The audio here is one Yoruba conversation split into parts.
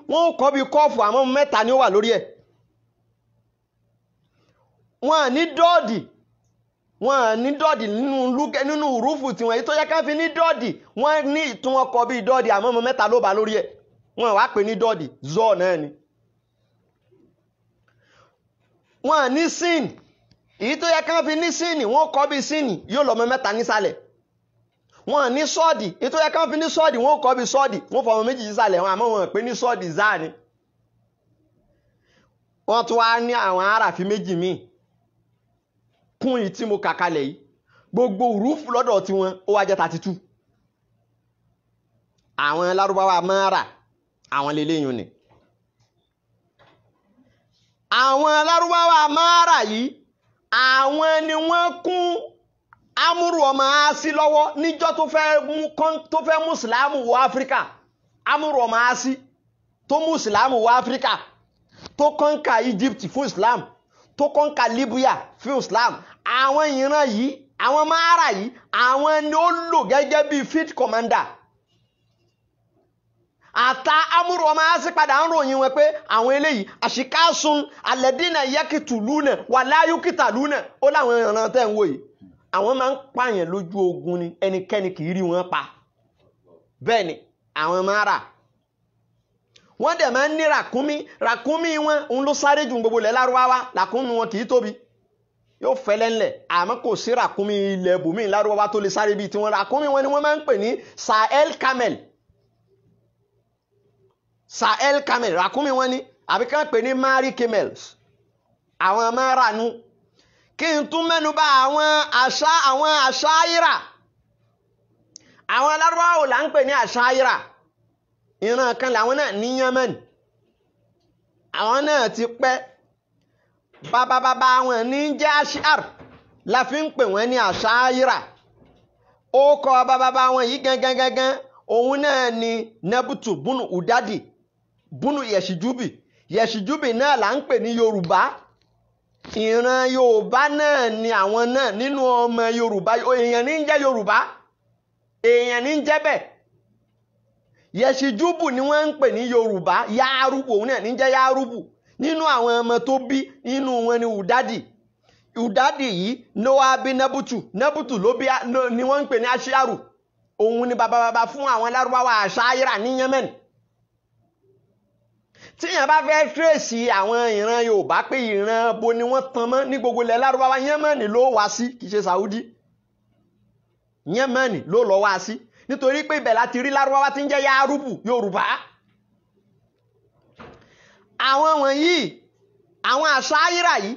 Wọ́n ó kọ́ bí kọ́ọ̀fù, àmọ́ mẹ́ta ni ó wà lórí ẹ̀. Wọ́n ní dọ́ọ̀dì, wọ́n ní dọ́ọ̀dì nínú rúfù tiwọn. Èyí tó yẹ ká fi ní dọ́ọ̀dì, wọ́n ní ìtún wọn kọ bí dọ́ọ̀dì, àmọ́ ọmọ mẹ́ta ló bá lórí ẹ̀. Wọ́n wá pè ní dọ́ọ̀dì, zọ́ọ̀ náà ni. Wọ́n ní sin, èyí tó yẹ ká fi ní sin, wọ́n kọ bí sin, yóò lọ́mọ mẹ́ta nísàlẹ̀. Wọ́n ní sọ́ọ̀dì, èyí tó yẹ ká fi ní sọ́ọ̀dì, wọ́n kọ bí sọ́ọ̀dì, wọ́n fọmọ méjì sísàlẹ̀ wọn, àmọ́ wọn pè ní sọ́ọ̀dì záà ni. Wọ́n tún wá ní àwọn aráàfin méjì míì kún yìí tí mo kà kalẹ̀ yìí. Gbogbo rúfù lọ́dọ̀ tiwọn ó wá jẹ́ 32. Àwọn Lárúbáwá mara àwọn lélẹ́yìn ni. Àwọn Lárúbáwá mara yìí, àwọn ni wọ́n kún Amúrù ọmọ Asi lọ́wọ́ níjọ́ tó fẹ́ mú Ìsìlámù wọ Áfíríkà. Amúrù ọmọ Asi tó mú Ìsìlámù wọ Áfíríkà, tó kọ́ńkà Egypt fún Islam, tó kọ́ńkà Libya fún Islam. Àwọn ìran yìí, àwọn mara yìí, àwọn ni ó lò gẹ́gẹ́ bíi field commander. Àta Amúrù ọmọ Asi padà ń ròyìn wọn pé àwọn eléyìí àṣìkásun alẹ́dínà yẹ́kìtù lúnà wà láyúkìtà lúnà. Ó láwọn ìran tẹ́ ń wò yìí, àwọn máa ń pààyàn lójú ogun ni, ẹnikẹ́ni kì í rí wọn pa. Bẹ́ẹ̀ ni àwọn mara wọ́n dẹ̀ máa ń ní ràkúnmí. Ràkúnmí wọn òun ló sáré ju gbogbo ilẹ̀ Lárúbáwá. Ràkúnmí wọn kì í tóbi, yóò fẹ́lẹ́ ńlẹ̀, àmọ́ kò sí ràkúnmí ilẹ̀ bòmí Lárúbáwá tó lè sáré bíi tiwọn. Ràkúnmí wọn ni wọ́n máa ń pè ní Sahel camel. Sahel camel ràkúnmí wọn ni, àbí kàn pè ní Mari camels. Àwọn márànú. Kí n tún mẹ́nu bà àwọn àṣà, àwọn àṣàyíra. Àwọn Lárúbáwá là ń pè ní àṣàyíra. Ìran kan làwọn náà ní Yemen. Àwọn náà ti pẹ́. Bàbàbàbà wọn ní jẹ́ Ashiar la fi ń pè wọ́n ní àṣàyíra. Ó kọ bàbàbà wọn yìí gangan gangan, òun náà ni Nebutu bunu Udadi bunu Yẹ̀ṣìjúbì. Yẹ̀ṣìjúbì náà là ń pè ní Yorùbá. Ìran Yorùbá náà ni àwọn náà nínú ọmọ Yorùbá. Èèyàn ní ń jẹ́ Yorùbá, èèyàn ní ń jẹ́ bẹ́ẹ̀. Yẹ̀ṣìjúbù ni wọ́n ń pè ní Yorùbá. Yárúbù, òun náà ní jẹ́ Yárúbù. Nínú àwọn ọmọ tó bí nínú wọn ni Udadi. Udadi yìí ló wá bí Nebutu. Nebutu ló bí ni wọ́n ń pè ní Ashiaru. Òun ni bàbá bàbá fún àwọn Lárúbáwá àṣàyíra ní Yemen. Tíyàn bá fẹ́ tírèsì àwọn ìran Yorùbá pé ìran bo ni wọ́n tan mọ́ ní gbogbo ilẹ̀ Lárúbáwá, Yemen ló wá sí, kì í ṣe Saudi. Yemen ló lọ wá sí, nítorí pé ibẹ̀ láti rí Lárúbáwá tí ń jẹ́ Yárúbù Yorùbá. Àwọn wọ̀nyí, àwọn àṣàyíra yìí,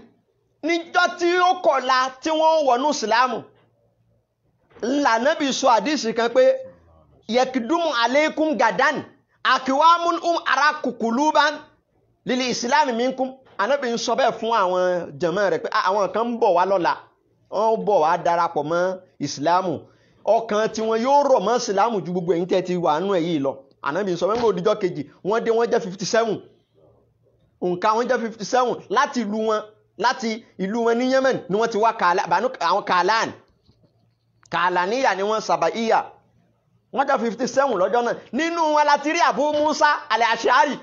níjọ́ tí ó kọ̀la tí wọ́n wọnú Ìsìlámù, lànàbì sọ àdìsí kan pé yẹkìdúmù aleikum gadan akiwamun arakukuluban lili Ìsìlámù minkum. Ànábì ń sọ bẹ́ẹ̀ fún àwọn jàmá rẹ̀ pé àwọn kan ń bọ̀ wá lọ́la, wọ́n bọ̀ wá darapọ̀ mọ́ Ìsìlámù, ọkàn tí wọn yóò rọ̀ mọ́ Ìsìlámù ju gbogbo ẹ̀yin tẹ́ ti wà nú ẹ̀ yìí lọ. Ànábì sọ mẹ́gbẹ́ òdìjọ́ kejì wọ́n dé, wọ́n jẹ́ 57. Nǹka wọ́n jẹ́ 57 láti ìlú wọn, láti ìlú wọn ní Yemen ni wọ́n ti wá. Àwọn Kàlán, Kàlàníyà ni wọ́n, Sàbàíyà. Wọ́n jẹ́ 57 lọ́jọ́ náà. Nínú wọn láti rí Abu Musa al-Ash'ari,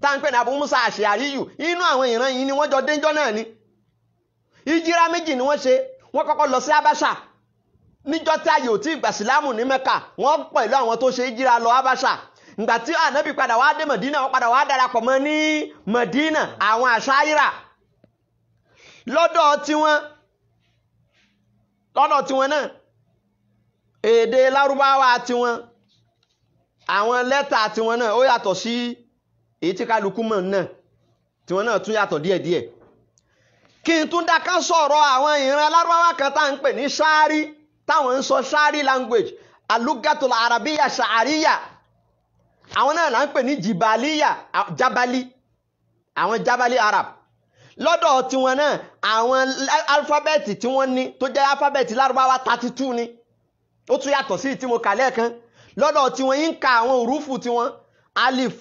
tá ń pè ní Abu Musa al-Ash'ari yù. Inú àwọn ìran yìí ni wọ́n jọ déjọ́ náà ni. Ìjírá méjì ni wọ́n ṣe. Wọ́n kọ́kọ́ lọ sí Abáṣà níjọ́ tí ayò tí ìgbà Ìsìlámù ní Mẹ́kà. Wọ́n pẹ̀lú àwọn tó ṣe ìjírá lọ Abáṣà. Ìgbà tí Ànábì padà wá dé Mọ̀dínà, wọ́n padà wá darapọ̀ mọ́ ní Mọ̀dínà àwọn àṣàyíra. Lọ́dọ̀ tiwọn náà, èdè Lárúbáwá tiwọn, àwọn lẹ́tà tiwọn náà ó yàtọ̀ sí èyí tí kálukú mọ̀ náà, tiwọn náà tún yàtọ̀ díẹ̀díẹ̀. Kí n tún dáká sọ̀rọ̀ àwọn ìran Lárúbáwá kan tá à ń pè ní Ṣáárì, táwọn ń sọ Ṣáárì language, alugatul arabiya ṣàríyà. Àwọn náà là ń pè ní jibaliya, jabali, àwọn jabali Arab. Lọ́dọ̀ tiwọn náà, àwọn alifábẹ́ẹ̀tì tí wọ́n ní tó jẹ́ alifábẹ́ẹ̀tì Lárúbáwá 32 ni. Ó tún yàtọ̀ sí tí mo kà lẹ́ẹ̀kan. Lọ́dọ̀ tiwọn yìí ń ka àwọn òrùfù tiwọn: alif,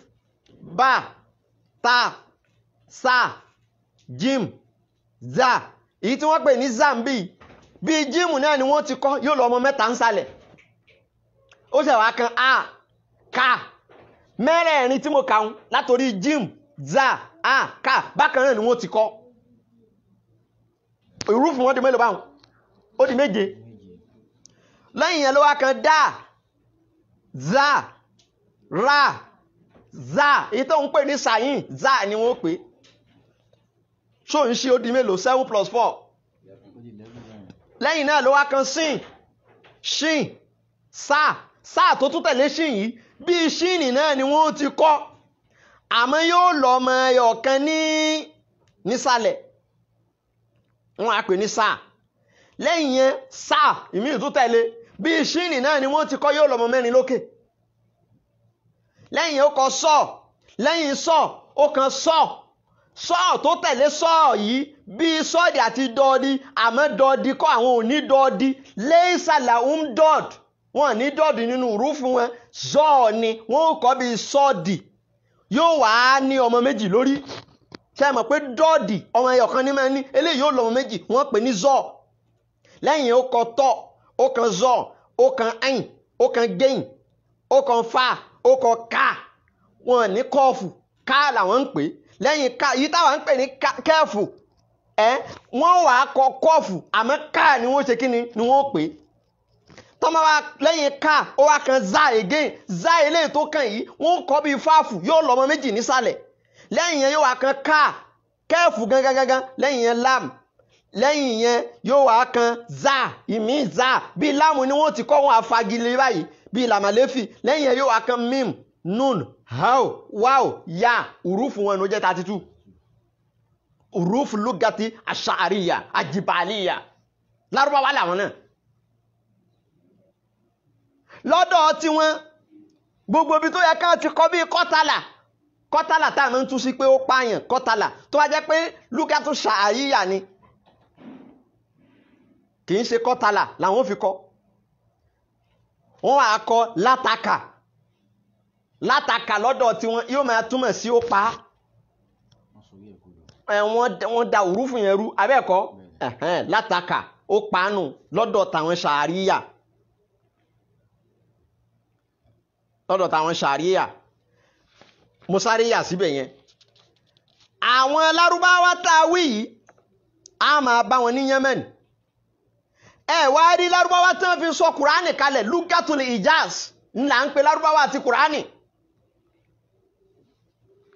ba, ta, sa, jim, za. Èyí tí wọ́n pè ní zambi, bí jíìmù náà ni wọ́n ti kọ́, yóò lọ ọmọ mẹ́ta ń sálẹ̀. Ó ṣẹ̀ wá kan a, ka, Mẹ́rẹ̀ẹ̀rin tí mo kà ń látòrí jim, za, a, ka, bákan náà ni wọ́n ti kọ́. Ìrúfù wọn di mélòó báwọn? Ó di 7. Lẹ́yìn yẹn ló wá kan dá, za, ra, za. Èyí tó ń pè ní sàyìn, za ni wọ́n pè. Ṣó ń ṣe ó di mélòó? 7 + 4. Lẹ́yìn náà ló wá kan sin, shin, sa. Sa tó tún tẹ̀lé shin yìí, bí ṣíìnì náà ni wọ́n ti kọ́, àmọ́ yóò lọ ọmọ ẹyọ kan ní nísàlẹ̀, wọ́n á pè ní sáà. Lẹ́yìn yẹn sáà ìmí tún tẹ̀lé, bí ṣíìnì náà ni wọ́n ti kọ́, yóò lọ ọmọ 4 lókè. Lẹ́yìn yẹn ó kọ sọ́ọ̀, lẹ́yìn sọ́ọ̀ ó kan sọ́ọ̀, sọ́ọ̀ tó tẹ̀lé sọ́ọ̀ yìí bí sọ́ọ̀dì àti dọ́ọ̀dì, àmọ́ dọ́ọ̀dì kọ́, àwọn ò ní dọ́ọ̀dì, lẹ́yìnsàlà ń dọ́ọ̀dì, wọn ní dọ́ọ̀dì nínú rúfù wọn, zọ́ọ̀ ni wọ́n kọ́ bí sọ́ọ̀dì, yóò wá ní ọmọ 2 lórí. Ṣé ẹ mọ̀ pé dọ́ọ̀dì ọmọ ẹyọ kan ní máa ní, eléyìí yóò lọ́mọ 2, wọ́n pè ní zọ́ọ̀. Lẹ́yìn ó kọ tọ́, ó kan zọ́ọ̀, ó kan ẹ̀yìn, ó kan gẹ́yìn, ó kan fa, ó kan ká, wọn ní kọ́ọ̀fù, ká làwọn ń pè. Lẹ́yìn ká yìí táwọn ń pè ní kẹ́ẹ̀fù, ẹ wọ́n wàá kọ kọ́ọ̀fù, àmọ́ ká ni wọ́n ṣe kí ni wọ́n pè. Tọ́mọ wa lẹ́yìn ká ó wá kan za again, za eléyìí tó kàn yìí wọ́n kọ́ bí fáfù, yóò lọ́mọ 2 nísàlẹ̀. Lẹ́yìn yẹn yóò wá kan ká, kẹ́ẹ̀fù gangan gangan, lẹ́yìn yẹn lam, lẹ́yìn yẹn yóò wá kan za, ìmí za bí lámù ni wọ́n ti kọ́, wọn àfagilé báyìí bí làmàlẹ́fì. Lẹ́yìn yẹn yóò wá kan mim, nun, hao, wao, ya. Urufu wọn ló jẹ́ 32. Urufu lugati aṣàríyà àjìbàlíyà, lárúbáwá làwọn náà. Lọ́dọ̀ tí wọ́n gbogbo ibi tó yẹ ká ti kọ́ bí kọ́tàlà, kọ́tàlà tá a máa ń tú sí pé ó pààyàn, kọ́tàlà tó wá jẹ́ pé lúgàtú ṣàríyà ni, kì í ṣe kọ́tàlà làwọn fi kọ́. Wọ́n á kọ́ látàkà, látàkà lọ́dọ̀ tí wọ́n yóò máa túmọ̀ sí ó pa á. Wọ́n da òrùfù yẹn rú abẹ́ẹ̀kọ́, látàkà ó pa á nù lọ́dọ̀ tàwọn ṣàríyà, lọ́dọ̀ táwọn ṣàríyà. Mo sáré yà síbẹ̀ yẹn. Àwọn lárúbáwá tá a wí yìí a máa bá wọn ní Yemen. Ẹ wá rí lárúbáwá tí wọ́n fi sọ kùránì kalẹ̀, lúgàtúlì Ijaz ńlá ń pe lárúbáwá àti kùránì.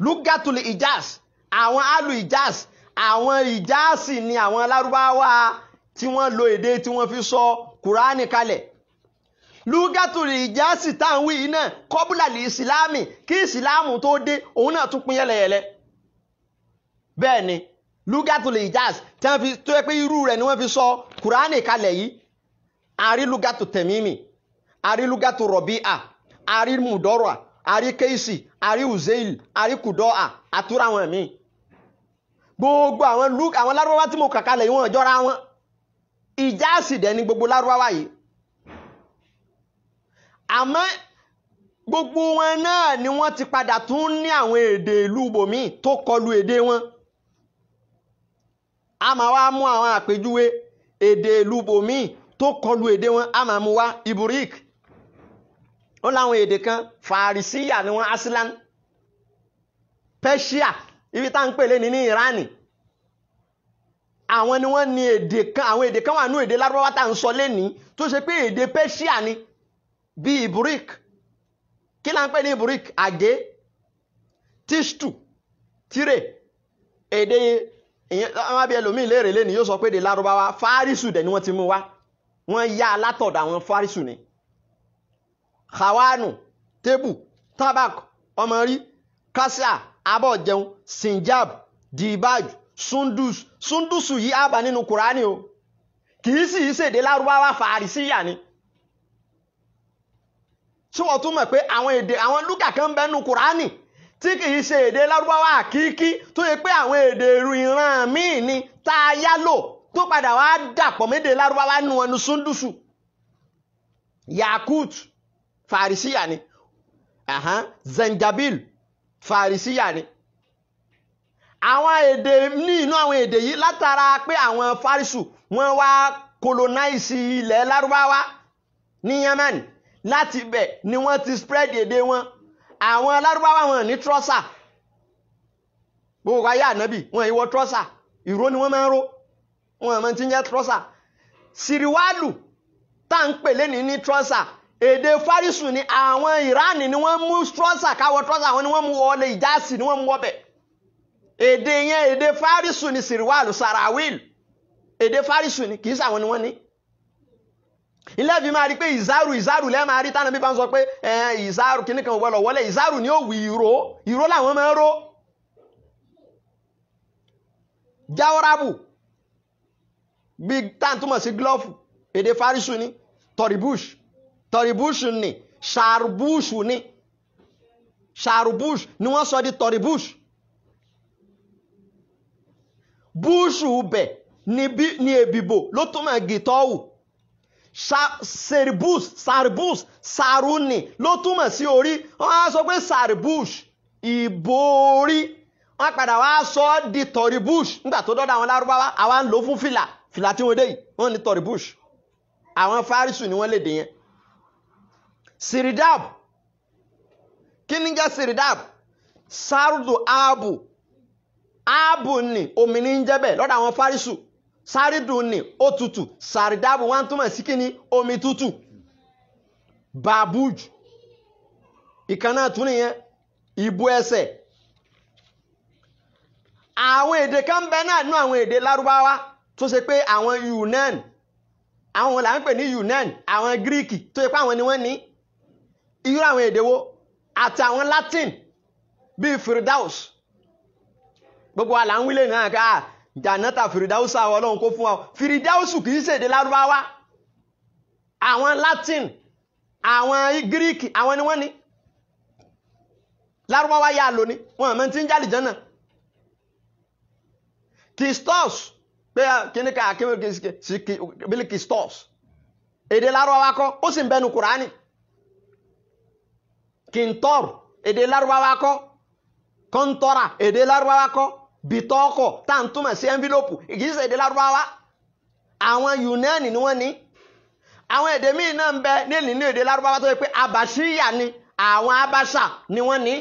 Lúgàtúlì Ijaz, àwọn alu Ijaz, àwọn Ijazì ni àwọn lárúbáwá tí wọ́n lo èdè tí wọ́n fi sọ kùránì kalẹ̀. Lúgàtúlì Ìjásì táwọn wí náà kọ́bùlà lè ìsìláàmì, kí ìsìláàmù tó dé òun náà tún pín yẹlẹyẹlẹ. Bẹ́ẹ̀ ni lúgàtúlì Ìjásì tí wọ́n fi tó yẹ pé irú rẹ̀ ni wọ́n fi sọ kùránì kalẹ̀ yìí. Àrí lúgàtù tẹ̀mímì, àrí lúgàtù rọ̀bíà, àrí mùdọ́rà, àrí kéìsì, àrí uzeil, àrí kùdọ́à, àtúrà wọn míì. Gbogbo àwọn lárúbáwá tí mo kà kalẹ̀ yìí wọ́n jọra wọn. Ìjásì dẹ̀ ni gbogbo lárúbáwá yìí. Àmọ́ gbogbo wọn náà ni wọ́n ti padà tún ní àwọn èdè ìlú bòmíì tó kọlu èdè wọn. A máa wá mú àwọn àpèjúwe èdè ìlú bòmíì tó kọlu èdè wọn, a máa mú wá. Iburik ó láwọn èdè kan, Fàrísíyà ni wọ́n, asilan, Pẹ́ṣíà, ibi tá à ń pè lé ní Ìránì, àwọn ni wọ́n ní èdè kan. Àwọn èdè kan wà ní èdè lárúbáwá tá à ń sọ lénìí tó ṣe pé èdè Pẹ́ṣíà ni, bí Iburik. Kí la ń pè ní Iburik? Àgé, tishtu, tire. Èdè ìyẹn wọn bí ẹlòmíì léèrè lẹ́nu yóò sọ pé èdè lárúbáwá Fárísù dẹ̀ ni wọ́n ti mú wá, wọ́n yá alátọ̀dọ̀ àwọn Fárísù ni. Hawanu, tebu, tabak, ọmọrí, kásíà, abọ́ jẹun, sinjab, dibaj, sundus. Sundusu yìí àbá nínú Kùránì o, kì í sì í ṣèdè lárúbáwá, Fàrísíyà ni. Tí wọ́n tún mọ̀ pé àwọn èdè àwọn lúkà kan bẹ́nu Kùránì tí kìí ṣe èdè lárúbáwá àkíkí, tó yẹ pé àwọn èdè ìran míì ni tá a yá lò tó padà wá dàpọ̀ méde lárúbáwá nu ẹnu sundusu. Yakut Fàrísíyà ni, Zanjabil Fàrísíyà ni. Àwọn èdè ní inú àwọn èdè yìí látara pé àwọn Fárísù wọ́n wá colonize ilẹ̀ lárúbáwá ní Yemen, láti ibẹ̀ ni wọ́n ti spread èdè wọn. Àwọn Lárúbáwá wọn ní trọ́sà. Gbogbo ayé ànábì wọn ìwọ trọ́sà, ìró ni wọ́n máa ń ró, wọn máa ti ń jẹ́ trọ́sà. Siriwalu tá à ń pè lẹ́ni ní trọ́sà, èdè Fárísù ni. Àwọn Ìránì ni wọ́n mú trọ́sà káwọ trọ́sà, àwọn ni wọ́n mú wọlé ìjásì ni wọ́n mú wọbẹ̀. Èdè yẹn èdè Fárísù ni siriwalu, sarawil, èdè Fárísù ni, kì í sàwọn ni wọ́n ní. Ilé fi máa rí pé ìzárù ìzárù lẹ́ẹ̀ máa rí tánà bí bá ń sọ pé ìzárù kìíní kan wọlọ̀ wọlé, ìzárù ni ó wì ìró, ìró làwọn máa ń ró. Jáwọ́rábù bí táà túmọ̀ sí glọ́ọ̀fù, èdè Fárísù ni. Tọ̀rìbùṣ, tọ̀rìbùṣ ni, ṣàrùbùṣù ni, ṣàrùbùṣ ni wọ́n sọ di tọ̀rìbùṣ. Búṣù bẹ̀ ni èbìbò ló túmọ̀ gìtọ́wù. Seribus, sarbus, saruni ló túmọ̀ sí orí. Wọ́n á sọ pé saribus, ìborí. Wọ́n padà wá sọ ọ́ di tọ̀rìbùṣ nígbà tó dọ́dọ̀ àwọn Lárúbáwá. Àwa ń lò fún fìlà, fìlà tí wọ́n dé yìí wọ́n ní tọ̀rìbùṣ. Àwọn Fárísù ni wọ́n lè dè yẹn. Siridab, kí ni jẹ́ siridab? Sardu abu, abu ni omi ní ń jẹ́ bẹ́ẹ̀ lọ́dọ̀ àwọn Fárísù. Sárídù ni ó tutù, sàrídàbù wọ́n túmọ̀ sí kí ni omi tútù. Babuj ìkan náà tún nìyẹn, ìbú ẹsẹ̀. Àwọn èdè kan bẹ náà nínú àwọn èdè Lárúbáwá tó ṣe pé àwọn Yunan, àwọn là ń pè ní Yunan, àwọn Gíríkì tó ṣe pé àwọn ni wọ́n ní irú àwọn èdè wo, àti àwọn Latin bíi Firdaus. Gbogbo wa là ń wílé náà ká jànátà fìrìdáùsù, àwọn Ọlọ́run kó fún wa. Fìrìdáùsù kìí ṣèdè Lárúbáwá, àwọn Latin, àwọn Gíríkì, àwọn ni wọ́n ní. Lárúbáwá yà lóní wọn àmọ́ tí ń jálì jẹ́nà. Kistos pé kíní ká bílí kistos, èdè Lárúbáwá kọ́, ó sì ń bẹnu Kùránì. Kìntọ́r èdè Lárúbáwá kọ́, kọ́ńtọ́rà èdè Lárúbáwá kọ́, bitọ́kọ̀ tá à ń túmọ̀ sí envelope kìí ṣe èdè Lárúbáwá. Àwọn Yunani ni wọ́n ní. Àwọn èdè míì náà ń bẹ nínú èdè Lárúbáwá tó yẹ pé Abàṣíyà ni, àwọn Abàṣà ni wọ́n ní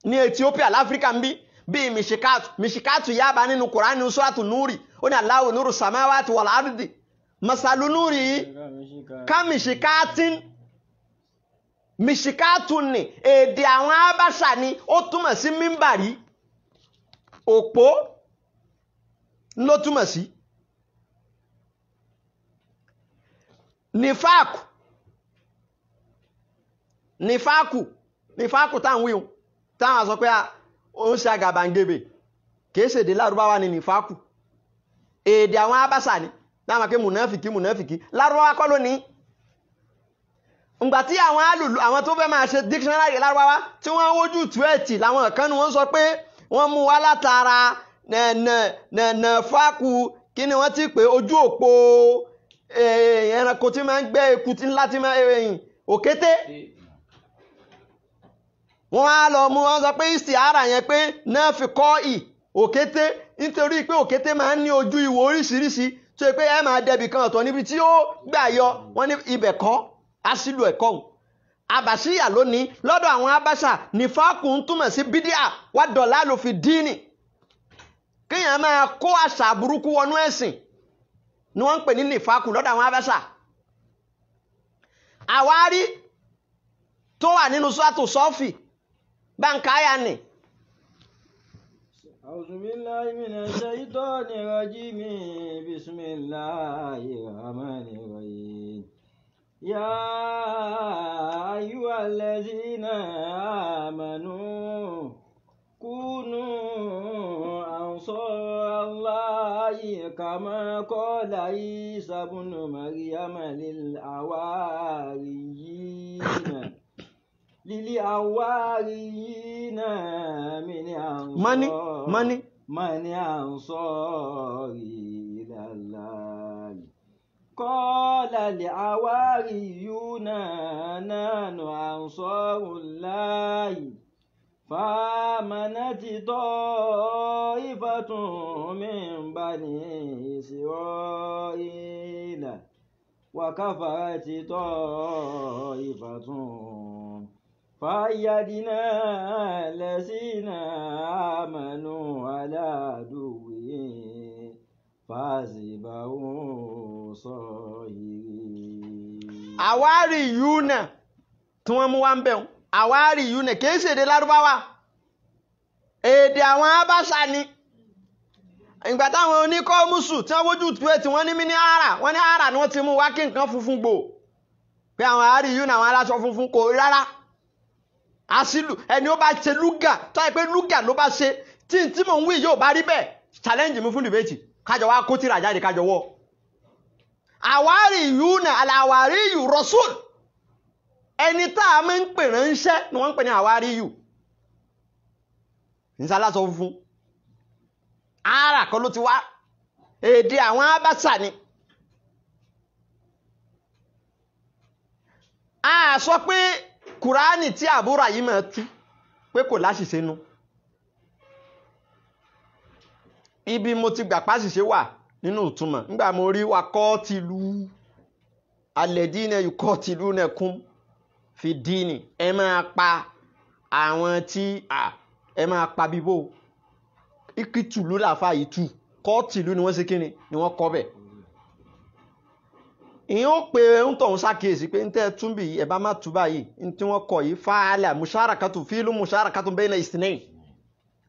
ní Ethiopia láfíríkà ń bí, bíi mishikatu. Mishikatu yaba nínú Kùránì suratu Nuri, ó ní Allahu nuru samawati wal ardi masalu nuri ká mishikatin. Mishikatu ni èdè àwọn Abàṣà ni, ó túmọ̀ sí mímbàrí, òpó ló túmọ̀ sí. Nífàkù, nífàkù, nífàkù táwọn wíhun táwọn sọ pé ó ń ṣe àgàbàǹgebè, kìí ṣèdè Lárúbáwá ni nífàkù, èdè àwọn Abàṣà ni. Láwọn pé mùnáfìkì, mùnáfìkì Lárúbáwá kọ́ ló ní. Ǹgbà tí àwọn alùlù, àwọn tó fẹ́ máa ṣe dictionary Lárúbáwá tí wọ́n wójú tú ẹ̀tì, làwọn kan ni wọ́n sọ pé wọ́n mú wá látara nà fáku, kí ni wọ́n ti pè ojú òpó ẹranko tí máa ń gbẹ́ eku ńlá tí máa ń òkété. Wọ́n á lọ mú wọn sọ pé ìsì ara yẹn pé náà fi kọ́ ì òkété, nítorí pé òkété máa ń ní ojú ìwò oríṣiríṣi tó yẹ pé ẹ máa dẹbì kan ọ̀tọ̀ níbi tí ó gbà yọ, wọ́n ní ibẹ̀ kọ́ asílù ẹ̀kọ́ òun. Abàṣíyà lónìí lọ́dọ̀ àwọn Abàṣà, nífàkù ń túmọ̀ sí bídíà wà dọ̀là ló fi díìnì. Kéèyàn máa kó àṣà burúkú wọnú ẹ̀sìn ni wọ́n ń pè ní nífàkù lọ́dọ̀ àwọn Abàṣà. Àwárí tó wà nínú sọ́tò sọ́fì báńkáyà ni. A'udhu billahi minash shaitani rajim. Bismillahir rahmanir rahim. Ya ayyuhallazina amanu kunu ansarallahi kama qala Isa ibn Maryama lil hawariyina min ansar man ansari ilallahi. Qala al-hawariyuna nahnu ansarullahi فآمنت طائفة من بني إسرائيل وكفرت طائفة فأيدنا الذين آمنوا على عدوهم فأصبحوا صاهرين. Àwárí yúnà tí wọ́n mú wá ń bẹ̀rù, àwárí yúnà kìí ṣèdè lárúbáwá, èdè àwọn abáṣà ni. Ìgbà táwọn oníkọ́mùsù tí wọ́n wójú tó ẹ̀ tí wọ́n ní mí ní ara, wọ́n ní ara ni wọ́n ti mú wá kí nǹkan funfun gbò pé àwọn àárí yúnà àwọn aláṣọ funfun kò rárá. Àṣìlù ẹni ó bá ṣe lúgà tó yẹ pé lúgà ló bá ṣe tí tí mò ń wí yóò bá rí bẹ́ẹ̀, challenge mi fún dìbẹ́tì kájọ wá kó tìrà jáde kájọ wọ́. Àwárí yúnà àlàwárí yù rọ́sùl, ẹni tá a máa ń pè ránṣẹ́ ni wọ́n ń pè ní àwárí yù. Nísàlásọ funfun ara kan ló ti wá, èdè àwọn abáṣà ni. A sọ pé kùránì tí àbúrò yìí máa tú pé kò láṣìṣe nu. Ibi mo ti gbà pàṣìṣe wà nínú ìtumọ̀ nígbà mo rí wa kọ́ tìlú alẹ́dínà ikọ́ tìlú nẹ̀kún fi dínì, ẹ máa pa àwọn tí ẹ máa pa bíbó ìkìtùlú làfà yìí tù, kọ́ tìlú ni wọ́n ṣe kíni ni wọ́n kọ́ bẹ̀. Ìyẹn ó pe ń tọ̀hún ṣàkíyèsí pé ń tẹ́ túnbì yìí ẹ bá má tú báyìí, ń tí wọ́n kọ yìí fàálà musharakatu fílù musharakatu bayna isnayn,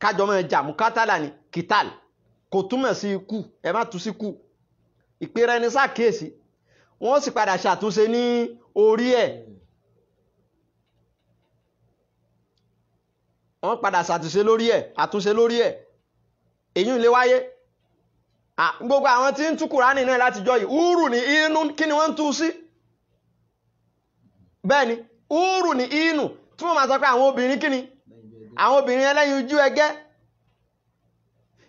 kájọ máa jà mukátàlà ni kìtàl, kò túmọ̀ sí ikú, ẹ má tú sí ikú. Ìpera ẹni ṣàkíyèsí, wọ́n sì padà ṣàtúnṣe ní orí ẹ̀, wọ́n padà ṣàtúnṣe lórí ẹ̀, àtúnṣe lórí ẹ̀, èyí ń lè wáyé. Gbogbo àwọn tí ń tú Kùránì náà láti jọ yìí, úrù ní inú kí ni wọ́n ń tú sí? Bẹ́ẹ̀ ni úrù ní inú tí wọ́n máa sọ pé àwọn obìnrin kí ni, àwọn obìnrin ẹlẹ́yin ojú ẹgẹ́.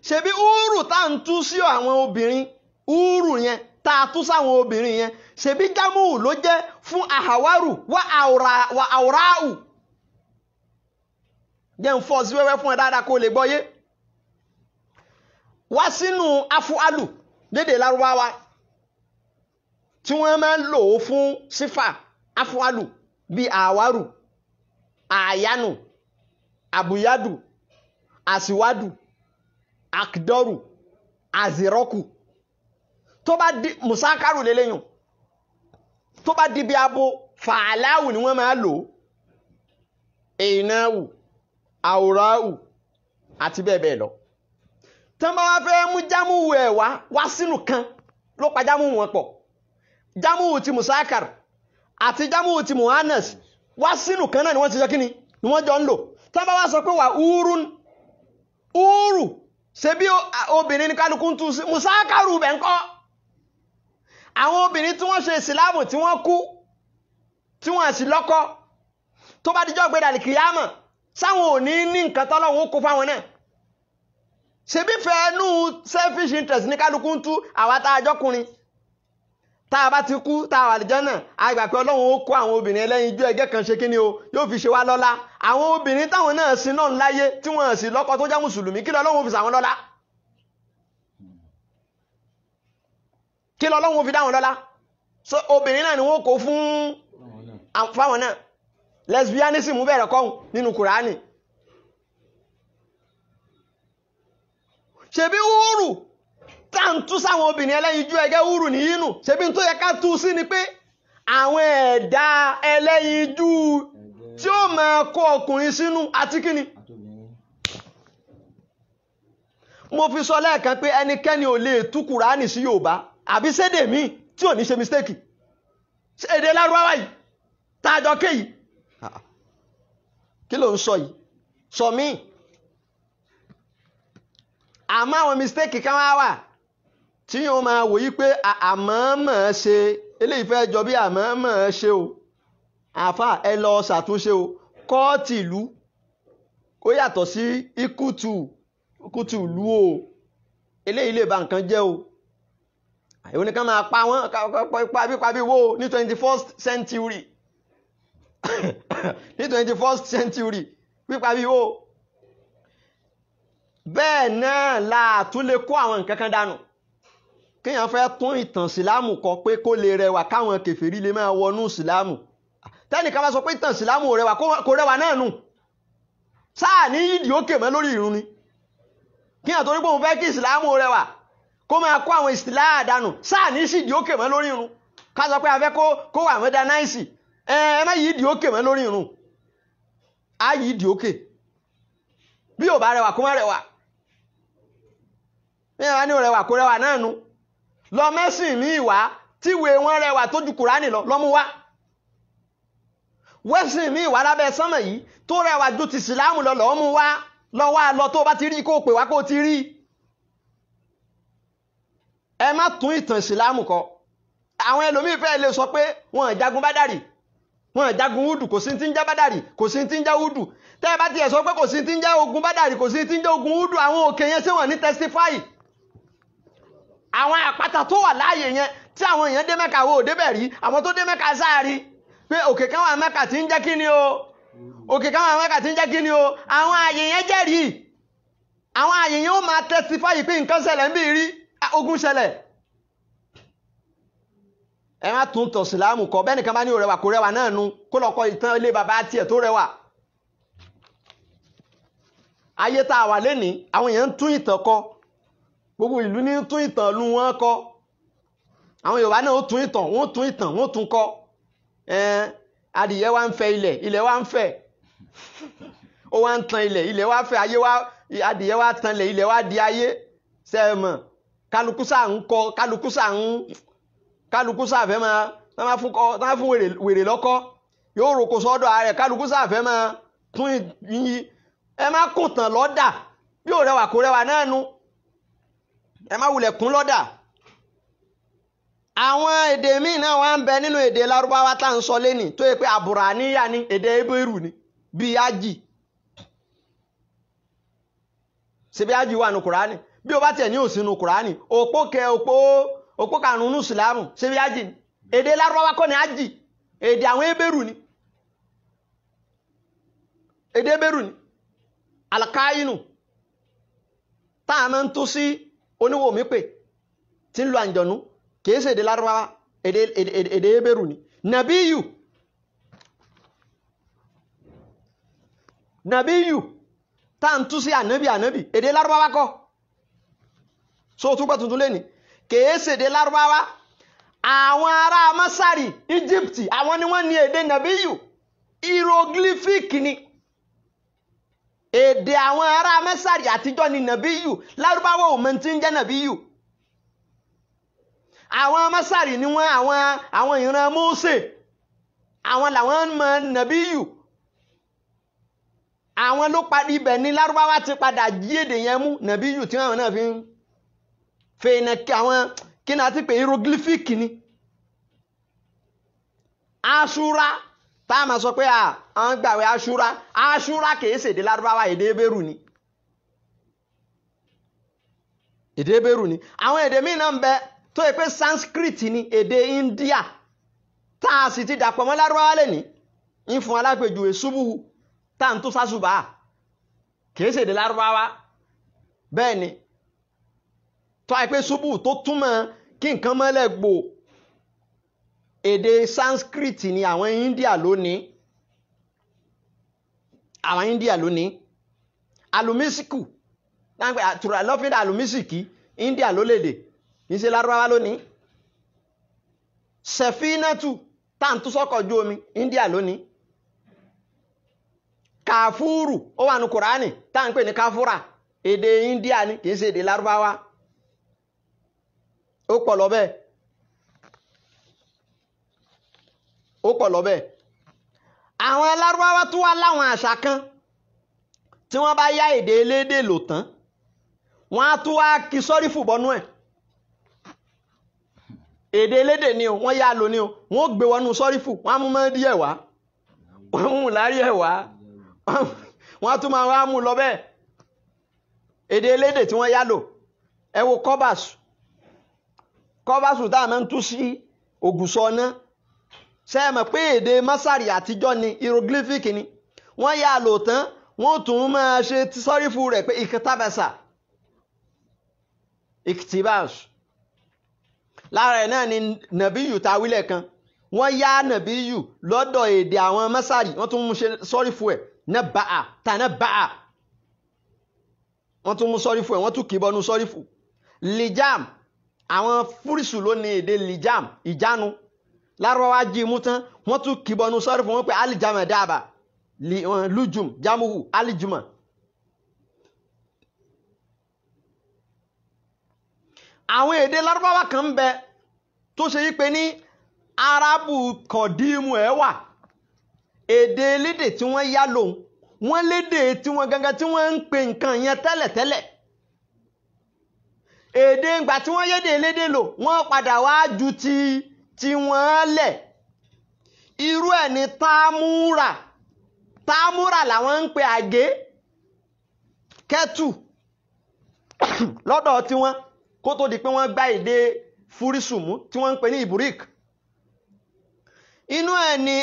Ṣebí úrù tá ń tú sí àwọn obìnrin, úrù yẹn tá a tú sáwọn obìnrin yẹn, ṣebí jámù ló jẹ́ fún àhàwárù wà àwòráù. Jẹ́ ń fọ́ sí wẹ́wẹ́ fún ẹ dáadáa kó lè gbọ́yé. Wá sínú afualu lédè lárúbáwá tí wọ́n máa ń lò ó fún sífà afualu bíi àwárù, àyánu, àbúyádù, àsíwádù, akdọ́rù, àzìrọ́kù. Tó bá di musakaru lélẹ́yìn, tó bá di bí abo fàáláwù ni wọ́n máa lò ó, èènáwù, àwòráwù àti bẹ́ẹ̀ bẹ́ẹ̀ lọ. Tán bá wá fẹ́ mú jámùwù ẹ̀ wá wá sínú kan ló pa jámùwù wọn pọ̀, jámùwù ti musakar àti jámùwù ti muhannas wá sínú kan náà ni wọ́n ti jọ kíni ni wọ́n jọ ń lò. Tán bá wá sọ pé wà úrú úrù, ṣe bí obìnrin ní kálukú ń tú sí musakaru bẹ̀ ń kọ́. Àwọn obìnrin tí wọ́n ṣe ìsìláàmù tí wọ́n kú tí wọ́n sì lọ́kọ, tó bá dijọ́ gbé dàlí kìyàmọ̀ sáwọn ò ní ní nǹkan tọ́lọ́run ó kó fáwọn náà. Ṣebí fẹ́ẹ́nú selfish interest ní kálukú ń tú. Àwa tá a jọkùnrin tá a bá ti kú tá a wà lìjọ́ náà, a gbà pé Ọlọ́run ó kó àwọn obìnrin ẹlẹ́yin ijó ẹgẹ́ kan ṣe kí ni o, yóò fi ṣe wá lọ́lá. Àwọn obìnrin táwọn náà sin náà láyé tí wọ́n sì lọ́kọ tó jẹ́ mùsùlùmí, kí lọ́lọ́run fi ṣàwọn lọ́lá? Kí lọ́lọ́run fi dá wọn lọ́lá? So obìnrin náà ni wọ́n kó fún fáwọn náà. Lesbianism bẹ̀rẹ̀ kọ́hùn nínú Kùránì. Ṣebí úrù tá ń tú sáwọn obìnrin ẹlẹ́yinjú ẹgẹ́ úrù ní inú, ṣebí tó yẹ ká tú sí ni pé àwọn ẹ̀dá ẹlẹ́yinjú tí ó máa kó ọkùnrin sínú àti kíni. Mo fi sọ lẹ́ẹ̀kan pé ẹnikẹ́ni ò lè tú Kùránì sí Yorùbá àbí sédè míì tí ò ní ṣe mistake. Èdè Lárúbáwá yìí tájọ ké yìí, kí ló ń sọ yìí? Sọ míì. Àmọ́ àwọn mistake kan wá wà tí yóò máa wò yí pé àmọ́mọ́ ṣe eléyìí fẹ́ jọ bí àmọ́mọ́ ṣe o, àáfà ẹ lọ ṣàtúnṣe o. Kọ́ọ̀tì ìlú ó yàtọ̀ sí ikútù ìlú o, eléyìí lè ba nǹkan jẹ́ o. Èwo ni ká máa pa wọ́n pàbí wo ní 21st century ní 21st century pípa bí wo. Bẹ́ẹ̀ náà la tún lè kó àwọn nǹkan kan dànù. Kéèyàn fẹ́ tún ìtàn sílámù kọ pé kó lè rẹwà káwọn kèfèrí lè máa wọnú sílámù. Tẹ́nìkan bá sọ pé ìtàn ìsìlámù ò rẹwà, kò rẹwà náà nù. Sáà ní yídì òkè mọ́ lórí ìrun ni. Kí hàn torí pé òun fẹ́ kí ìsìlámù rẹwà kó máa kó àwọn ìsìlá àdánù, sáà ní sídìí òkè mọ́ lórí ìrun. Ká sọ pé a fẹ́ kó wà mọ́dánáìsì, ẹ má yídì òkè mọ́ lórí ìrun. Á yídì òkè. Bí ò bá rẹwà kó má rẹwà. Bí ẹ bá ní ò rẹwà kó rẹwà náà nu. Lọ mẹ́sìn ní ìwà tíwèé wọn rẹwà tó ju Kùránì lọ, lọ́mú wá. Wẹ́sìn ní ìwà lábẹ́ sánmọ̀ yìí tó rẹwà ju ti ìsìlámù lọ, lọ́mú wá. Lọ wá lọ, tó bá ti rí kó pè wá kó ti rí. Ẹ má tún ìtàn ìsìlámù kọ. Àwọn ẹlòmíì fẹ́ lè sọ pé wọn ò jagun Bádàrí, wọn ò jagun Údù, kò sí ti ń jẹ́ Bádàrí, kò sí ti ń jẹ́ Údù. Tẹ́ ẹ bá tiẹ̀ sọ pé kò sí ti ń jẹ́ ogun Bádàrí, kò sí ti ń jẹ́ ogun Údù, àwọn òkè yẹn ṣé wọ́n ní testify? Àwọn àpáta tó wà láàyè yẹn tí àwọn èèyàn dé Mẹ́kà wo ò débẹ̀ rí, àwọn tó dé Mẹ́kà sáàrí pé òkè kan wà Mẹ́kà tí ń jẹ́ kí ni o, òkè kan wà Mẹ́kà tí ń jẹ́ kí ni o, àwọn àyè yẹn jẹ́rìí. Àwọn àyè yẹn ó máa testify pé nǹkan ṣẹlẹ̀ ń bí rí, ogun ṣẹlẹ̀. Ẹ má tún tọ̀ sílámù kọ. Bẹ́ẹ̀ nìkan bá ní òrẹwà kò rẹwà náà nu, kó lọ kọ ìtàn ilé bàbá tiẹ̀ tó rẹwà. Ayé tá a wà lénìí, àwọn èèyàn ń tún ìtàn kọ. Gbogbo ìlú ní tún ìtàn lu wọn kọ. Àwọn Yorùbá náà ó tún ìtàn, wọ́n tún ìtàn, wọ́n tún kọ. Adìyẹ wa ń fẹ́ ilẹ̀, ilẹ̀ wa ń fẹ́. Ó wá ń tan ilẹ̀, ilẹ̀ wa fẹ́, ayé wa, adìyẹ wa tan ilẹ̀, ilẹ̀ wa di ayé. Ṣé ẹ mọ̀? Kálukú sáà ń kọ, kálukú sáà ń, kálukú sáà fẹ́ máa, tá máa fún kọ, tá máa fún wèrè lọ́kọ́, yóò roko sọ́dọ̀ ara rẹ̀, kálukú sáà fẹ́ máa tún yín. Ẹ má kùn tàn lọ́dà, bí ò rẹwà kò rẹwà náà nu. Ẹ má wulẹ̀ kún lọ́dà. Àwọn èdè míì náà wá ń bẹ nínú èdè Lárúbáwá tá à ń sọ lénìí tó yẹ pé àbùràníyà ni, èdè Hébérù ni, bíi ájì. Ṣebí ájì wà nù Kùránì? Bí o bá tiẹ̀ ní òsì nù Kùránì, òpó kẹ òpó karùn-ún nù Ìsìlámù, ṣebí ájì ni? Èdè Lárúbáwá kọ́ ni ájì, èdè àwọn Hébérù ni. Èdè Hébérù ni. Alakainu tá a máa ń tú sí oníwò mi pè tí ń lo àǹjọ̀nú, kìí ṣe èdè Lárúbáwá, èdè Hébérù ni. Nàbíyù, nàbíyù tá à ń tú sí ànábì, ànábì èdè Lárúbáwá kọ́. So tún gbọ́ tuntun lẹ́ni, kìí ṣe èdè Lárúbáwá. Àwọn ará Masari, Egypt, àwọn ni wọ́n ní èdè nàbíyù. Hieroglyphic ni èdè àwọn ará Masari àtijọ́ ni nàbíyù. Lárúbáwá ò mọ̀ tí ń jẹ́ nàbíyù. Àwọn Masari ni wọ́n, àwọn ìran Mósè, àwọn làwọn mọ̀ nàbíyù. Àwọn ló parí ibẹ̀ ní Lárúbáwá ti padà jí èdè yẹn mú nàbíyù tí àwọn náà fi ń fèèna kí àwọn kí ni a ti pè hieroglyphic ni. Aṣúra tá a máa sọ pé à ń gbàwé aṣúra, aṣúra kìí ṣèdè Lárúbáwá, èdè Hébérù ni. Èdè Hébérù ni. Àwọn èdè míì náà ń bẹ tó yẹ pé Sanskrit ni, èdè India tá a sì ti dàpọ̀ mọ́ Lárúbáwá lẹ́ni. Ń fún alápèjúwe ṣubú tá à ń tó sásùbà, kìí ṣèdè Lárúbáwá. Bẹ́ẹ̀ ni tó yẹ pé ṣubú tó túmọ̀ kí nǹkan mọ́lẹ̀ gbò, èdè Sanskrit ni àwọn India lónìí. Àwọn India lónìí. Alumisiku lọ́fíńdà alumisiki, India ló lédè, kì í ṣe Lárúbáwá lónìí. Sẹ̀fínátù táǹtú sọ́kọ̀ ojú omi, India lónìí. Kàfúrù ó wà ní Kùránì tá à ń pè ní káfúrà, èdè India ni, kì í ṣe èdè Lárúbáwá. Ó pọ̀ lọ bẹ́ẹ̀. Ó pọ̀ lọ bẹ́ẹ̀. Àwọn Lárúbáwá tó wá láwọn àṣà kan tí wọ́n bá yá èdè elédè lò tán, wọ́n á tún wá kí sọ́rífù bọ́nú ẹ̀. Èdè elédè ni o, wọ́n yá lò ní o, wọ́n ó gbé wọnú sọ́rífù, wọ́n á mú mọ́ díẹ̀ wá, wọ́n á mú lárí ẹ̀ wá, wọ́n á tún máa wá mú lọ bẹ́ẹ̀. Èdè elédè tí wọ́n yá lò. Ẹ wo kọ́bàsù, kọ́bàsù tá a máa ń tú sí ògùsọ náà. Ṣé ẹ mọ̀ pé èdè Masari àtijọ́ ni, hieroglyphic ni. Wọ́n yá lò tán, wọ́n tún máa ṣe sọ́rífù rẹ̀ pé ìkẹtàbẹ̀sà, ìkìtìbàṣ. Lára ẹ̀ náà ni nàbíyù ta wílẹ̀ kan. Wọ́n yá nàbíyù lọ́dọ̀ èdè àwọn mọ́sàrì, wọ́n tún mú ṣe sọ́rífù ẹ̀ naba'a tanaba'a, wọ́n tún mú sọ́rífù ẹ̀, wọ́n tún kì í bọnú sọ́rífù. Lijam, àwọn fúrísù ló ní èdè lijam, ìjánu. Lárúbáwá jí mú tán, wọ́n tún kì í bọnú sọ́rífù, wọ́n pè alijama dáàbà, lujum jamuhu alijuma. Àwọn èdè lárúbáwá kan ń bẹ tó ṣe yí pé ní arabu kọ̀dímù ẹ̀ wà, èdè elédè tí wọ́n yá lòun, wọ́n lédè tí wọ́n gangan tí wọ́n ń pe nǹkan yẹn tẹ́lẹ̀tẹ́lẹ̀. Èdè ńgbà tí wọ́n yédè elédè lò, wọ́n padà wá ju ti tí wọ́n lẹ̀. Irú ẹ̀ ní támúrà. Támúrà làwọn ń pe àgé, kẹ́tù lọ́dọ̀ tiwọn, kó tó di pé wọ́n gbá èdè fúrísùmù tí wọ́n ń pè ní ìbúrík. Inú ẹ̀ ní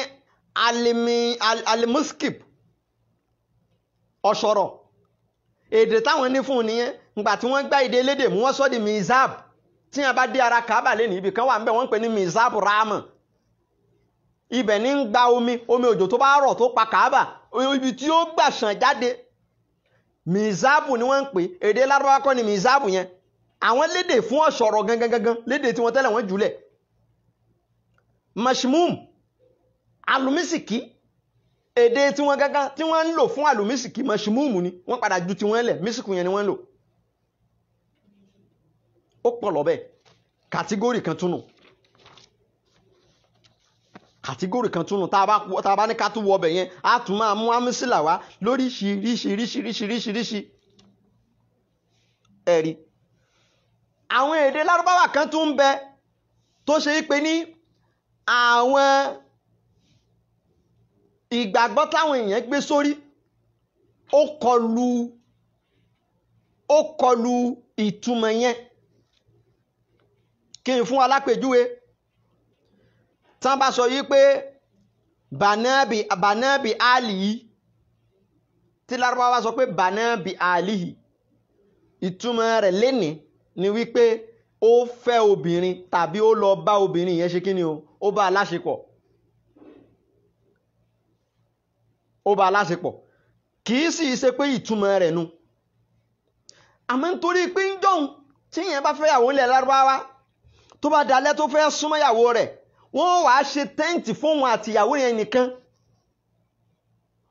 alimuskip, ọ̀ṣọ̀rọ̀. Èdè táwọn ní fún un nìyẹn. Ngbà tí wọ́n gbá èdè elédè mú, wọ́n sọ di mizab. Tí wọ́n bá dé ara Kaaba lẹ́nu, ibì kan wà ńbẹ̀ wọ́n ń pè ní mizab rahman. Ibẹ̀ ní ń gba omi, omi òjò tó bá rọ̀ tó pa Kaaba, ibi tí ó gbà ṣàn jáde, mizabu ni wọ́n ń pè. Èdè Lárúbáwá kọ́ ni mizabu yẹn. Àwọn lédè fún ọ̀ṣọ̀rọ̀ gangan gangan, lédè tí wọ́n tẹ́lẹ̀ wọ́n jùlẹ̀. Mashmum, alumisiki, èdè tí wọ́n gangan tí wọ́n ń lò fún alumisiki, mashmum ni wọ́n padà ju tí wọ́n lẹ̀, mísìkù yẹn ni wọ́n ń lò. Ó pọ̀ lọ́bẹ̀. Kàtígórì kan túnù, kàtígórì kan túnù. Tá a bá ní ká tún wọ ọbẹ̀ yẹn, á tún máa mú amísílà wá lóríṣiríṣiríṣiríṣiríṣi. Ẹ̀rí àwọn èdè lárúbáwá kan tún ń bẹ tó ṣe é pé ní àwọn ìgbàgbọ́ táwọn èèyàn gbé sórí, ó kọlu ìtumọ̀ yẹn. Kí n fún alápèjúwe, tán bá sọ yí pé bànábì àlì, tí lárúbáwá sọ pé bànábì àlì, ìtumọ̀ rẹ̀ lénìí ni wípé ó fẹ́ obìnrin tàbí ó lọ bá obìnrin yẹn ṣe kí ni o, ó bá aláṣepọ̀, ó bá aláṣepọ̀. Kì í sì ṣe pé ìtumọ̀ rẹ̀ nu. Àmọ́ nítorí pé ń jọ̀hún tí yẹn bá fẹ́ yàwó ńlẹ̀ lárúbáwá, tó bá dalẹ́ tó fẹ́ súnmọ́ yàwó rẹ̀, wọ́n wàá ṣe tẹ́ǹtì fóun àti ìyàwó yẹn nìkan.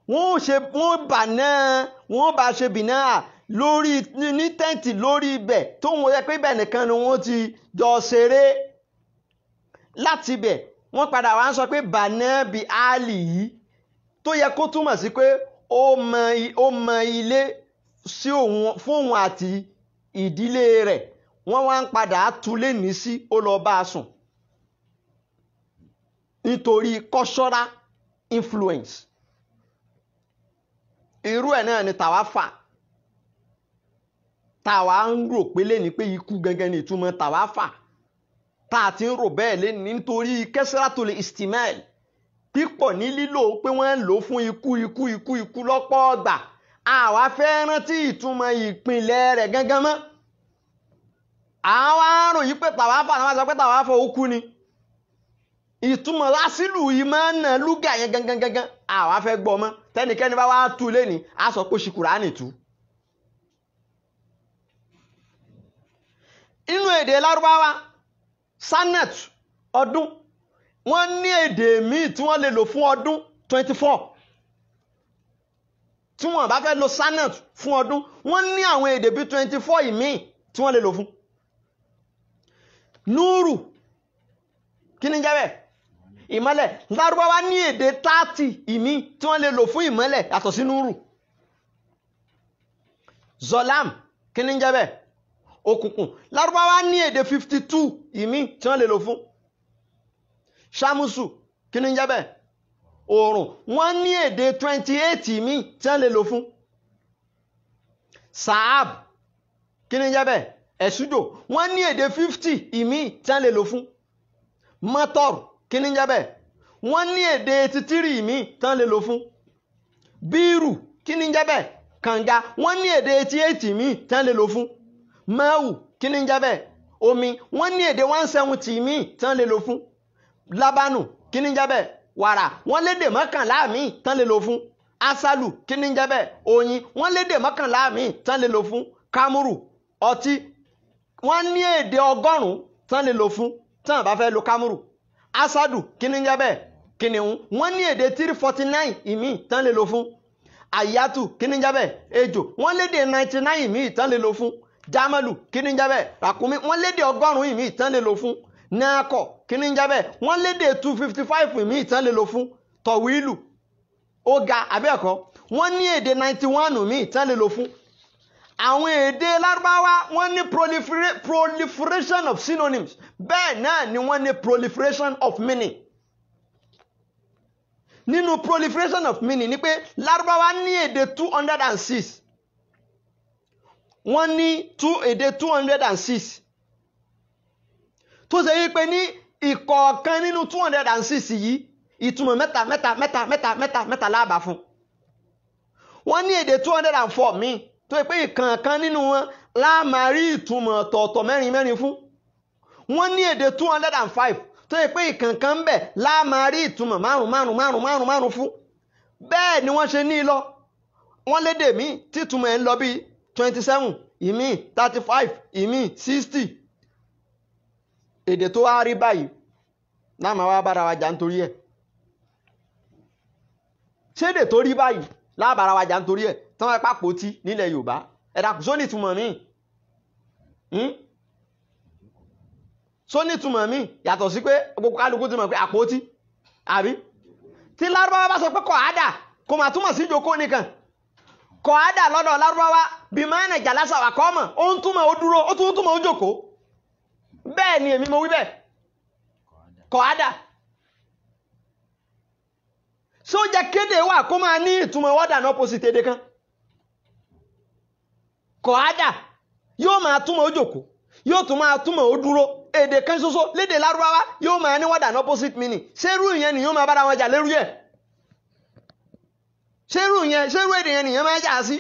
Wọ́n ṣe wọ́n bà náà, wọ́n bá ṣe bì náà lórí ní tẹ́ǹtì lórí ibẹ̀ tó ń wọ́n pé ibẹ̀ nìkan ni wọ́n ti jọ ṣeré. Láti ibẹ̀ wọ́n padà wá ń sọ pé bàná bí áàlì yìí, tó yẹ kó túmọ̀ sí pé ó mọ ilé sí òun fóun àti ìdílé rẹ̀, wọ́n wá ń padà túlé ní sí ó lọ bá a sùn nítorí cultural influence. Irú ẹ̀ náà ni tàwáfà. Tàwa ń rò pé lẹ́ni pé ikú gangan ni ìtumọ̀ tàwáfà, tá a ti ń rò bẹ́ẹ̀ lẹ́ni nítorí kẹsìrátòlè istimel, pípọ̀ ní lílò pé wọ́n ń lò fún ikú ikú ikú ikú lọ́pọ̀ ọgbà. Àwa fẹ́ rántí ìtumọ̀ ìpìlẹ̀ rẹ̀ gangan mọ́. Àwa ń rò yí pé tàwáfà náà wá sọ pé tàwáfà ó kú ni. Ìtumọ̀ lásìlù yìí máa ń nà lúgà yẹn gangan gangan, àwa fẹ́ gbọ́ mọ́. Tẹ́nikẹ́ni bá wá tú lẹ́ni, á sọ pé ó ṣì Kùránì tú. Inú èdè lárúbáwá, sanet ọdún, wọ́n ní èdè míì tí wọ́n lè lò fún ọdún 24. Tí wọ́n bá fẹ́ lo sanet fún ọdún, wọ́n ní àwọn èdè bíi 24 ìmíì tí wọ́n lè lò fún. Núrù, kí ni jẹ́ bẹ́ẹ̀? Ìmọ́lẹ̀. Lárúbáwá ní èdè 30 ìmíì tí wọ́n lè lò fún ìmọ́lẹ̀ yàtọ̀ sí núrù. Zolam, kí ni jẹ́ bẹ́ẹ̀? Òkùnkùn. Lárúbáwá ní èdè 52 ìmí tí wọ́n lè lò fún. Ṣámúsù, kí ni jẹ́ bẹ́ẹ̀? Oòrùn. Wọ́n ní èdè 28 ìmí tí wọ́n lè lò fún. Saab, kí ni jẹ́ bẹ́ẹ̀? Ẹ̀sùjò. Wọ́n ní èdè 50 ìmí tí wọ́n lè lò fún. Mọ́tọ̀rù, kí ni jẹ́ bẹ́ẹ̀? Wọ́n ní èdè 83 ìmí tí wọ́n lè lò fún. Bírù, kí ni jẹ́ bẹ́ẹ̀? Kànga. Wọ́n ní èdè 88 ìmí tí wọ́n lè lò fún. Mẹ́wù, kí ni ń jẹ́ bẹ́ẹ̀? Omi. Wọ́n ní èdè 170 míì tí wọ́n lè lò fún. Lábánù, kí ní jẹ́ bẹ́ẹ̀? Wàrà. Wọ́n lédè 11 míì tán lè lò fún. Asalu, kí ní jẹ́ bẹ́ẹ̀? Oyin. Wọ́n lédè 11 míì tán lè lò fún. Kámúrù, ọtí. Wọ́n ní èdè 100 tán lè lò fún tán bá fẹ́ lo kámúrù. Asadu, kí ní jẹ́ bẹ́ẹ̀? Kìnìún. Wọ́n ní èdè 349 ìmíì tán lè lò fún. Àyàtù, kí ní jẹ́ bẹ́ẹ̀? Ejò. Wọ́n lédè 99 ìmíì tán lè lò fún. Jamalu, kí ní jẹ́ bẹ́ẹ̀? Ràkúnmí. Wọ́n lédè 100 ìmíì tán lè lò fún. Nàkọ̀, kí ní jẹ́ bẹ́ẹ̀? Wọ́n lédè 255 ìmíì tán lè lò fún. Tọ̀wílù, ó ga àbẹ́ẹ̀kọ́. Wọ́n ní èdè 91 ìmíì tán lè lò fún. Àwọn èdè Lárúbáwá wọ́n ní proliferation of synonyms, bẹ́ẹ̀ náà ni wọ́n ní proliferation of meaning. Nínú proliferation of meaning ni pé Lárúbáwá ní èdè 206. Wọ́n ní èdè 206 tó ṣe yí pé ní ìkọ̀ọ̀kan nínú 206 yìí ìtumọ̀ mẹ́ta mẹ́ta mẹ́ta mẹ́ta mẹ́ta mẹ́ta láàbà fún. Wọ́n ní èdè 204 míì tó yẹ pé ìkọ̀ọ̀kan nínú wọn láàmà rí ìtumọ̀ ọ̀tọ̀ọ̀tọ̀ mẹ́rin mẹ́rin fún. Wọ́n ní èdè 205 tó yẹ pé ìkọ̀ọ̀kan ń bẹ láàmà rí ìtumọ̀ márùn márùn márùn márùn márùn fún. Bẹ́ẹ̀ ni wọ́n ṣe ní lọ. Wọ́n lédè míì títúmọ̀ ẹ̀ ń lọ bíi 27, ìmíì 35, ìmíì 60. Èdè tó wá rí báyìí láàmà wá bára wa jà nítorí ẹ̀. Ṣé èdè tó rí báyìí láàbára wa jà nítorí ẹ̀? Tán wá pàpótí nílẹ̀ Yorùbá, ẹ̀dà kò sóní ìtumọ̀ míì, sóní ìtumọ̀ míì yàtọ̀ sí pé gbogbo kálukú ti mọ̀ pé àpótí, àbí? Tí Lárúbáwá bá sọ pé kọ̀ádà, kò mà túmọ̀ sí ìjókòó nìkan. Kọ̀ádà lọ́dọ̀ Lárúbáwá bí máa ń jàlásà wà kọ́ mọ̀, ó ń túmọ̀ ó dúró, ó tún túmọ̀ ó jókòó. Bẹ́ẹ̀ ni èmi mo wí bẹ́ẹ̀. Kọ̀ádà. Ṣé ó jẹ́ kéde wà kó máa ní ìtumọ̀ word and opposite èdè kan? Kọ̀ádà yóò máa túmọ̀ ó jókòó, yóò tún máa túmọ̀ ó dúró. Èdè kan ṣoṣo lédè Lárúbáwá yóò máa ní word and opposite meaning. Ṣé irú ìyẹn nìyẹn máa bára wọn jà lérú ẹ̀? Ṣé irú ìyẹn, ṣé irú èdè yẹn nìyẹn máa jà sí?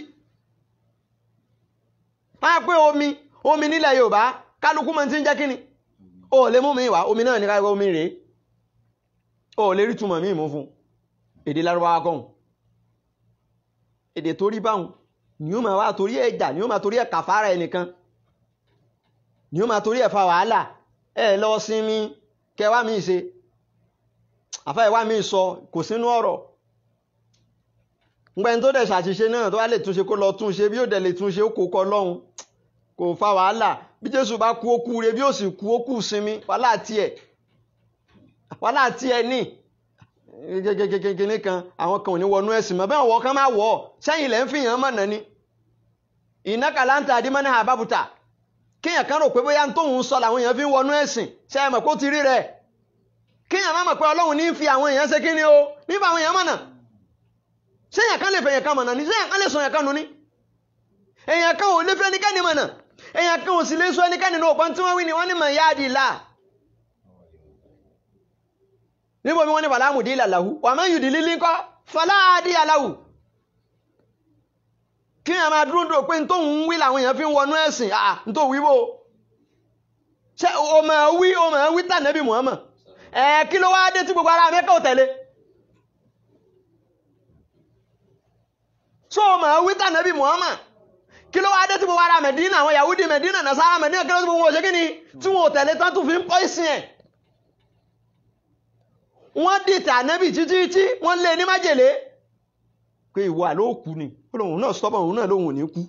Máa pé omi, omi nílẹ̀ Yorùbá, kálukú máa ti ń jẹ́ kíni? O lè mú mi wá, omi náà ní ká omi rèé. O lè rí túmọ̀ míì mú fún. Èdè Lárúbáwá kọ́hùn. Èdè tó rí báhùn ni ó máa wá torí ẹ̀ jà, ni ó máa torí ẹ̀ kàfàrà ẹnìkan, ni ó máa torí ẹ̀ fa wàhálà. Ẹ lọ sinmi, kẹ wá mi ṣe, àfa ẹ̀ wá mi sọ, kò sínú ọ̀rọ̀. Ngbẹ́ni tó dẹ̀ ṣàṣìṣe náà tó wá lè túnṣe kó lọ túnṣe, bí ó dẹ̀ lè túnṣe ó kó kọ lọ́hùn, kò fa wàhálà. Bí Jésù bá kú ó kú re, bí ó sì kú ó kú sinmi, wàhálà tiẹ̀, wàhálà tiẹ̀ ní kékeré kan. Àwọn kan ò ní wọnú ẹ̀sìn mọ́, bẹ́ẹ̀ wọ́n kan máa wọ̀ ọ́ sẹ́yìn lẹ́ ń fi hàn mọ̀nà ni. Ìnáka láǹtà àdìmọ́nà àbábùtà, kéèyàn kan rò pé bóyá tóun sọ làwọn èèyàn fi ń wọnú ẹ̀sìn, ṣe é mọ̀ kó ti rí rẹ̀? Kéèyàn má mọ̀ pé Ọlọ́run ní fi àwọn èèyàn ṣe kí ni o, ní fi àwọn èèyàn mọ̀nà. Ṣéèyàn kan lè fẹ̀yàn kan mọ̀nà ni? Ṣéèyàn kan lè sọ èèyàn kan nù ni? Èèyàn kan ò lè fẹ́ ẹnikẹ́ni mọ̀nà, èèyàn kan ò sì lè sọ ẹnikẹ́ni nù. Òpin tí wọ́n wí ni wọ́n ní mọ̀ yáàdì là níbo mi wọ́n ní fàlámù dí ìlàláhù wà máa ń yùdí lílí ńkọ́ fàláàdí aláwù. Kí a máa dúró dò pé tó ń wí làwọn èèyàn fi ń wọnú ẹ̀sìn, àà tó wí bò ṣe o máa wí, o máa wí tànẹ́bì Muhammad. Ẹ̀ kí ló wá dé tí gbogbo ará Mẹ́kà ò tẹ̀lé? So o máa wí tànẹ́bì Muhammad, kí ló wá dé tí gbogbo ará Mẹ̀dínà, àwọn Yahudi Mẹ̀dínà, Nasara Mẹ̀dínà, kí ló tí gbogbo wọn ṣe kí ni tí wọn ò tẹ̀lé tán tún fi ń pọ́ìsìn ẹ̀? Wọ́n dìtẹ̀ ànábì títí tí wọ́n lé ní májèlé pé ìwà ló kú ni, ó lóun náà stubborn, òun náà lóun ò ní kú.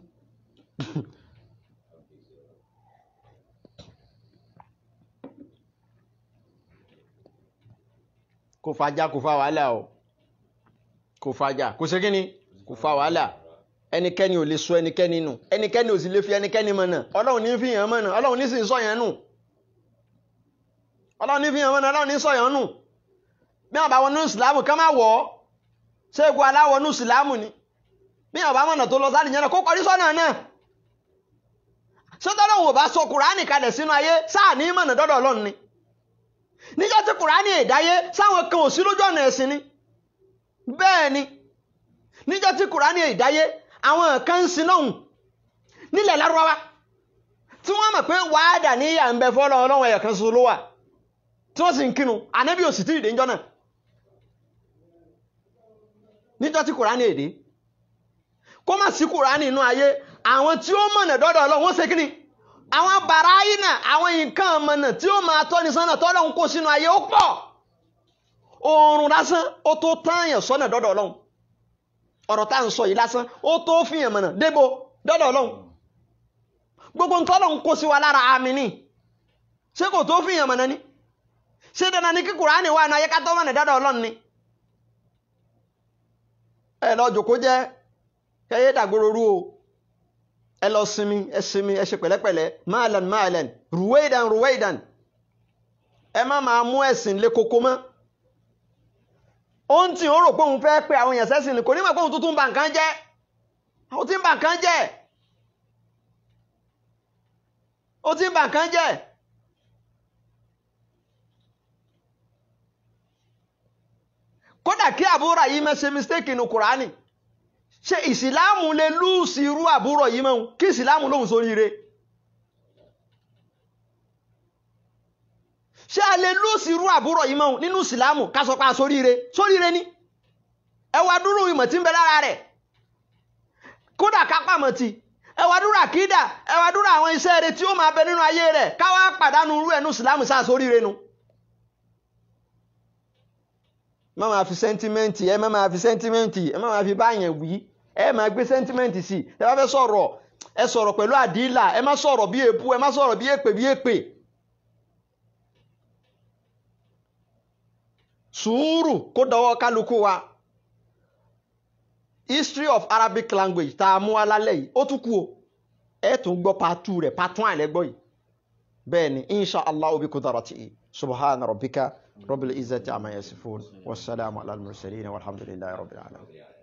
Kò fàjà, kò fa wàhálà o, kò fàjà, kò ṣe kíni, kò fa wàhálà. Ẹnikẹ́ni ò lè sọ ẹnikẹ́ni nù, ẹnikẹ́ni ò sì lè fi ẹnikẹ́ni mọ̀nà. Ọlọ́run ní fi yàn mọ̀nà, Ọlọ́run ní sì ń sọ yẹn nù. Ọlọ́run ní fi yàn mọ̀nà, Ọlọ́run ní sọ yẹn nù. Bí wọn bá wọnú ìsìlámù ká má wọ̀ ọ́, ṣé egun aláwọnú ìsìlámù ni? Bí wọn bá mọ̀nà tó lọ sáré yẹn náà kó kọrí sọ́nà náà. Ṣé tọ́lọ́hun ò bá sọ Kùránì kalẹ̀ sínú ayé sáà ní mọ̀nà dọ́dọ̀ Ọlọ́run ni? Níjọ́ tí Kùránì èdáyé sáwọn kan ò sí lójú ọ̀nà ẹ̀sìn ni. Bẹ́ẹ̀ ni, níjọ́ tí Kùránì èdáyé àwọn kan ń sin lọ́hùn nílẹ̀ Lárúbáwá tí wọ́n mọ̀ pé wàádà ní ìyà ń bẹ fọ́lọ́ Ọlọ́run ẹ̀yọ̀ kan ṣoṣo ló wà, tí wọ́n sì ń kírun. Ànábì ò sì tí ì dé ńjọ́ náà. Níjọ́ tí Kùránì èdè kó má sí Kùránì inú ayé, àwọn tí ó mọ̀nà dọ́dọ̀ Ọlọ́run wọ́n ṣe kí ni? Àwọn bàráyìnà, àwọn nǹkan mọ̀nà tí ó máa tọ́ni sọ́nà tọ́lọ́run kó sínú ayé ó pọ̀. Oorun lásán ó tó tààyàn sọ́nà dọ́dọ̀ Ọlọ́run. Ọ̀rọ̀ tá à ń sọ yìí lásán ó tó fìyàn mọ̀nà débò dọ́dọ̀ Ọlọ́run. Gbogbo ntọ́lọ́run kó sí wa lára àmì ni. Ṣé kò tó fìyàn mọ̀nà ni? Ṣé dandan ni kí Kùránì wà ní ayé ká tó mọ̀nà dọ́dọ̀ Ọlọ́run ni? Ẹ lọ jòkó jẹ́ kẹyẹ dàgbòrò rú o. Ẹ lọ sinmi, ẹ sinmi, ẹ ṣe pẹ̀lẹ́pẹ̀lẹ́, máàlán máàlán, ruwaidan ruwaidan. Ẹ má máa mú ẹ̀sìn lé koko mọ́. Ó ń tì ó rò pé òun fẹ́ pé àwọn èèyàn sẹ́sìn ni, kò ní mọ̀ pé òun tuntun ń ba nǹkan jẹ́. Ó ti ń ba nǹkan jẹ́. Ó ti ń ba nǹkan jẹ́. Kódà kí àbúrò yìí má ṣe mistake nínú Kùránì. Ṣé ìsìláàmù lè lùsì irú àbúrò yìí mọ́? Kí ìsìláàmù lóhùn sóríire? Ṣé a lè lùsì irú àbúrò yìí mọ́ nínú ìsìláàmù ká sọ pé a sóríire? Sóríire ni. Ẹ wá dúró ìmọ̀ tí ń bẹ lára rẹ̀. Kódà kápá mọ̀ tí. Ẹ wá dúró àkídà, ẹ wá dúró àwọn iṣẹ́ rẹ̀ tí ó máa bẹ nínú ayé rẹ̀ ká wá pàdánù irú ẹnu ìsìláàmù sáà sóríire nu. Má máa fi sẹ́ńtímẹ́ǹtì, ẹ má máa fi sẹ́ńtímẹ́ǹtì, ẹ má máa fi báyẹn wí. Ẹ máa gbé sẹ́ńtímẹ́ǹtì sí. Ẹ bá fẹ́ sọ̀rọ̀, ẹ sọ̀rọ̀ pẹ̀lú àdílà, ẹ má sọ̀rọ̀ bí èbú, ẹ má sọ̀rọ̀ bí èpè bí èpè. Sùúrù kó dọwọ́ kálukú wa. History of Arabic language tá a mú wa lálẹ́ yìí, ó tún kú o. Ẹ tún gbọ́ part 2 rẹ̀, part 1 lẹ́gbọ́ yìí. Bẹ́ẹ̀ ni, insha Allah bi qudratihi. Subhana rabbika rabbil izzati amma yasifun. Wassalamu ala al-mursalin walhamdulillahi rabbil alamin.